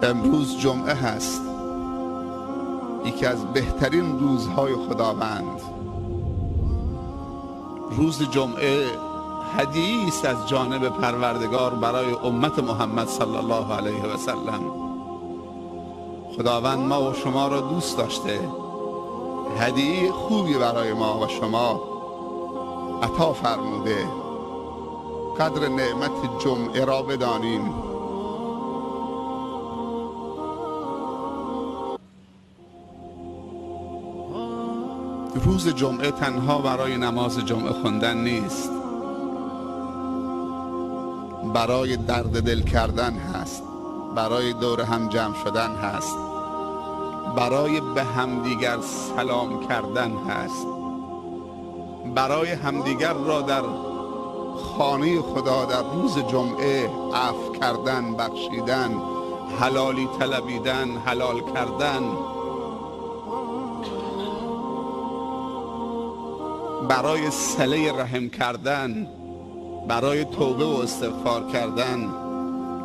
امروز جمعه هست، یکی از بهترین روزهای خداوند. روز جمعه هدیه است از جانب پروردگار برای امت محمد صلی الله علیه و سلم. خداوند ما و شما را دوست داشته، هدیه خوبی برای ما و شما عطا فرموده. قدر نعمت جمعه را بدانیم. روز جمعه تنها برای نماز جمعه خواندن نیست، برای درد دل کردن هست، برای دور هم جمع شدن هست، برای به همدیگر سلام کردن هست، برای همدیگر را در خانه خدا در روز جمعه عفو کردن، بخشیدن، حلالی طلبیدن، حلال کردن، برای صله رحم کردن، برای توبه و استغفار کردن،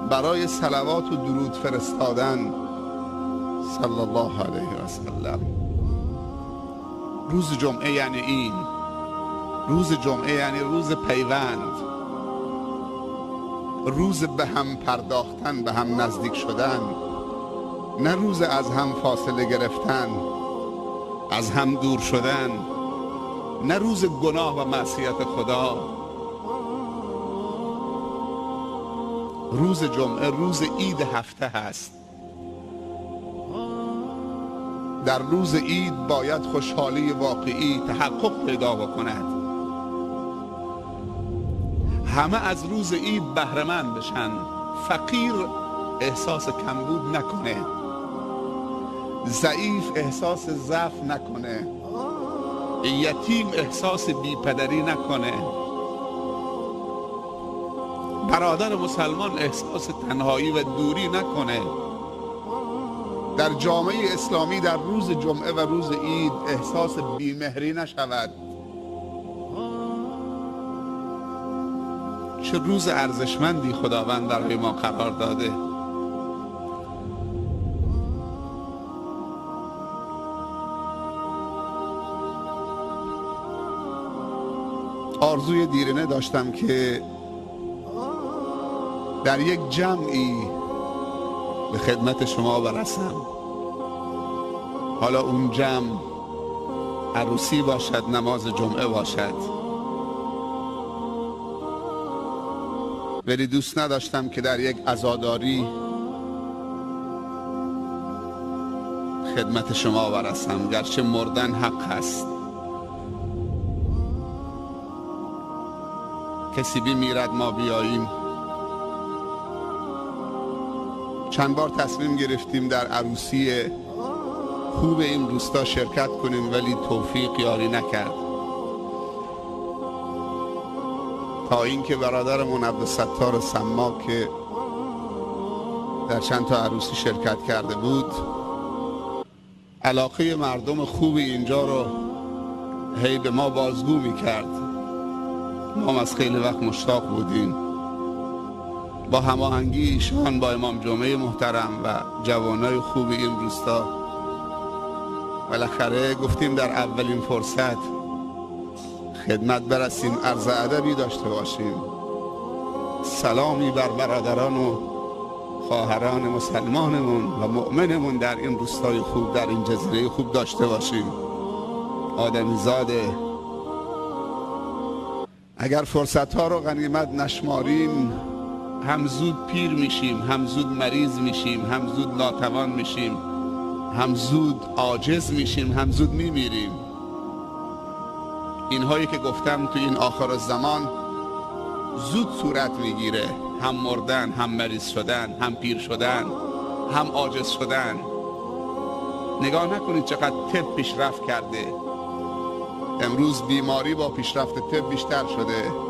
برای صلوات و درود فرستادن صلی الله علیه و سلم. روز جمعه یعنی این. روز جمعه یعنی روز پیوند، روز به هم پرداختن، به هم نزدیک شدن، نه روز از هم فاصله گرفتن، از هم دور شدن، نه روز گناه و معصیت خدا. روز جمعه روز عید هفته هست. در روز عید باید خوشحالی واقعی تحقق پیدا بکند، همه از روز عید بهره‌مند بشن، فقیر احساس کمبود نکنه، ضعیف احساس ضعف نکنه، یتیم احساس بیپدری نکنه، برادر مسلمان احساس تنهایی و دوری نکنه. در جامعه اسلامی در روز جمعه و روز عید احساس بیمهری نشود. چه روز ارزشمندی خداوند برای ما قرار داده. آرزوی دیرینه داشتم که در یک جمعی به خدمت شما برسم. حالا اون جمع عروسی باشد، نماز جمعه باشد، ولی دوست نداشتم که در یک عزاداری خدمت شما برسم، گرچه مردن حق هست. کسی بمیرد ما بیاییم. چند بار تصمیم گرفتیم در عروسی خوب این روستا شرکت کنیم، ولی توفیق یاری نکرد، تا اینکه برادرمون عبدالستار سما که در چند تا عروسی شرکت کرده بود، علاقه مردم خوب اینجا رو هی به ما بازگو میکرد. ما از خیلی وقت مشتاق بودیم. با هماهنگی ایشان با امام جمعه محترم و جوانای خوب این روستا، بالاخره گفتیم در اولین فرصت خدمت برسیم، عرض ادبی داشته باشیم، سلامی بر برادران و خواهران مسلمانمون و مؤمنمون در این روستای خوب، در این جزیره خوب داشته باشیم. آدمی زاده اگر فرصت ها رو غنیمت نشماریم، هم زود پیر میشیم، هم زود مریض میشیم، هم زود ناتوان میشیم، هم زود عاجز میشیم، هم زود میمیریم. اینهایی که گفتم تو این آخر زمان زود صورت میگیره، هم مردن، هم مریض شدن، هم پیر شدن، هم عاجز شدن. نگاه نکنید چقدر طب پیشرفت کرده. امروز بیماری با پیشرفت طب بیشتر شده.